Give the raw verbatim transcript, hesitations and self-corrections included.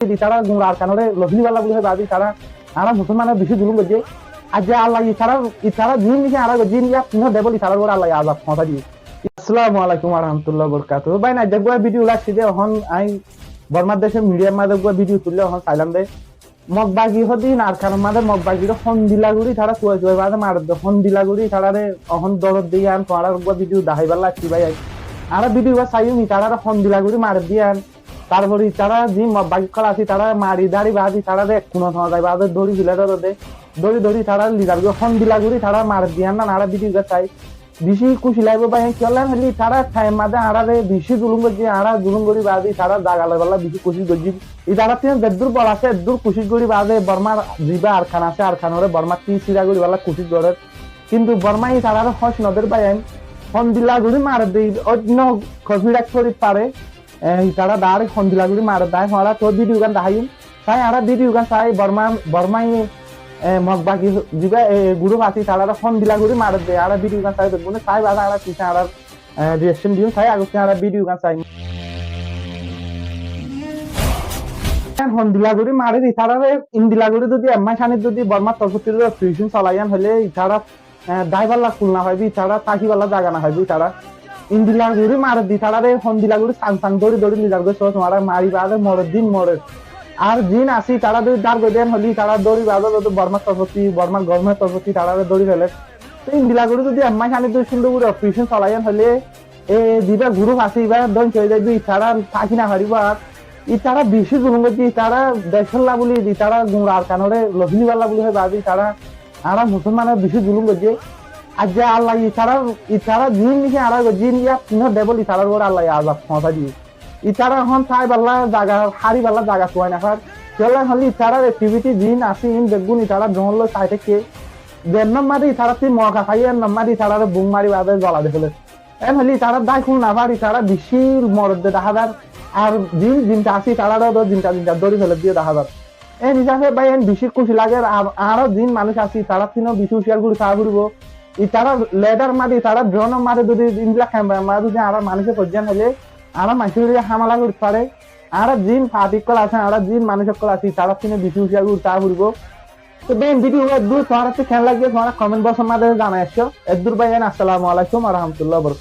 Itará gura Arkanore lofili balla buli hoi bade itará añára musolmanore beci zulum goijjé. Aijja Allah itará, itará zin niki añára goijjé, iyan no debol itarár uore Allah azab foóñsai diyé. Assalamu alaikum warahmatullahi wabarakatuhu. Bái, aijja uggwá video loi aiccí de, ehón añí Bormar decór midiyar mazé uggwá video tuille, ehón sailam de. Mog bagi hodin Arkanor mazé Mog bagire hondilla gori itará tuwai tuwai bade marer de, hondilla gori itarare ehón dorot de iyan, tuáñrare uggwá video dahaibar loi aiccí bái añí. Añára video uggwá saiyum, itarare hondilla gori marer de iyan. Tarfore itará zin Mog bagi ókkol asé, itará mari dari bade itarare ekkunot no zai bade dóri félai dóre de. Dóri dóri itará lidar goi hondilla gori itará marer de iyan añára video uggwá sai. Beci kúci laibo bái, kiyólla hoilé itará thaim mazé añárare beci zulum goijjé, añára zulum gori bade itará zaga loiballa beci kucíc goijjí. Itaráttu zeddúr bol asé eddúr kucíc gori bade Bormar ziba Arkan asé, Arkanore Bormáttu sira goriballa kucíc gorer. Kintu Bormai itarare hóc no der bái, hondilla gori marer de, oinno kosmir ek fori fare. E, itará dare hondilla gori marer de, añí tuáñrare to video gán daháiyum. Sai añára video gán sai Borma, Bormai, e, Mog bagi ziba, e, group asé, itarare hondilla gori marer de, añára video gán sai, beggúne sai bade añára pise añára, e, reaction diyum, sai agottí añára video gán sai. Hondilla gori marer itarare, endilla gori zodi ek mac háni zodi Bormar torfóttu operation solaiyan hoilé itará e, daiballa kul no faibo itará, tákiballa zaga no faibo itará. Endilla gori marer de itarare, hondilla gori sang sang dóri dóri lidar goi, só tuáñra mari bade morer din morer. Ar zin asé itará zodi dar goi den hoilé itará dóri bade zodi Bormar torfóttu, Bormar government torfóttu itarare dóri féler. To endilla gori zodi ek mac háni zodi cúndor gori operation solaiyan hoilé, e, ziba group asé iba dóngco ói zaibo, itará táki no faribo ar. Itará beci zulum goijjé, itará decólla buli, itará gura Arkanore lofili balla buli hoi bade itará añára musolmanore beci zulum goijjé. Aijja Allah itará, itará zin niki añára goijjé, iyan no debol itarár uore Allah azab foóñsai diyé. Itará ehón táiballa zaga, háiballa zaga tuwai no far. Kiyólla hoilé itarár activity zin asé iín beggún itará drone loi sai táke. Zennor mazé itaráttu mouka faiye, ennor mazé itarare bum mari bade zolai di féler. En hoilé itará dai kul no far, itará beci morer de dahá zar. Ar zin zinda asé itarare do zinda zinda dóri féler de dahá zar. En hísafe bái en beci kúci lager, ar añára zin manúic así itaráttu beci huciyar gori táka foribo. Itará leader mazé, itará drone mazé zodi endilla camera mazé zodi añára manúice foijjé hoilé añára manúic loi hamela gori fare. Añára zin party ókkol asé, añára zin manúic ókkol así itaráttu beci huciyar gori táka foribo. To bái, video eddúr tuáñrattú ken lage, tuáñra comment box or mazé zanai aiccó. Eddúr bái, assalamu alaikum wa rahmatullahi wa barakatuhu.